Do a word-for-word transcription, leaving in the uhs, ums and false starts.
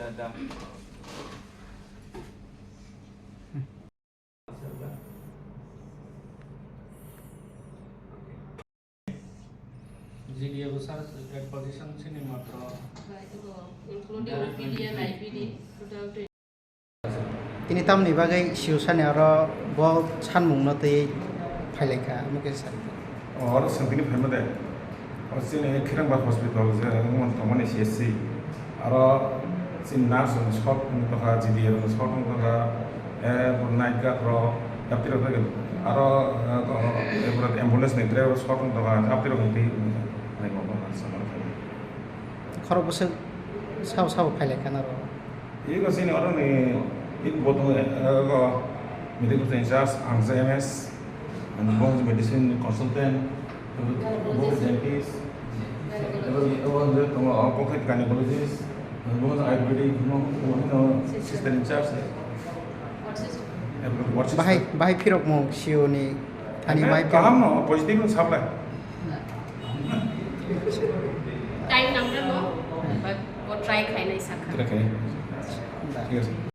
G D A bo sir, at position sini matro. Including O P D and I P D, total twenty. Tini tamni bagwi siyusani oro bo sanmungno twi phailaikha, omo khe sir. Oro swngtini phaima de. O chini Khirangbar hospital je wngmani tongmani C S C. Aro chini nurse rok short wng tongkha, G D A rok short wng tongkha, eh, night guard rok yapti rok thangwi aro, eh, to, eh, ambulance ni driver short wng tongkha, yapti rok wng twi nai mabo nang samani khaui. Khorok bwswk sabo sabo phailaikha naro. Ego chini oro ni ik botong, eh, go medical in charge ang je M S. Ang bo medicine consultant, bo dentist, abo, abo je tongo, abo khe gynecologist, bo ayurvedic, bo, bo hino sister in charge. Abo ward sister. Bahai, bahai phirok mo C O ni thani bahai phirok. Kaham no, positive no saplai. Time nang rwno, but bo try khainai sakha. Try khainai. Da. Thik ase.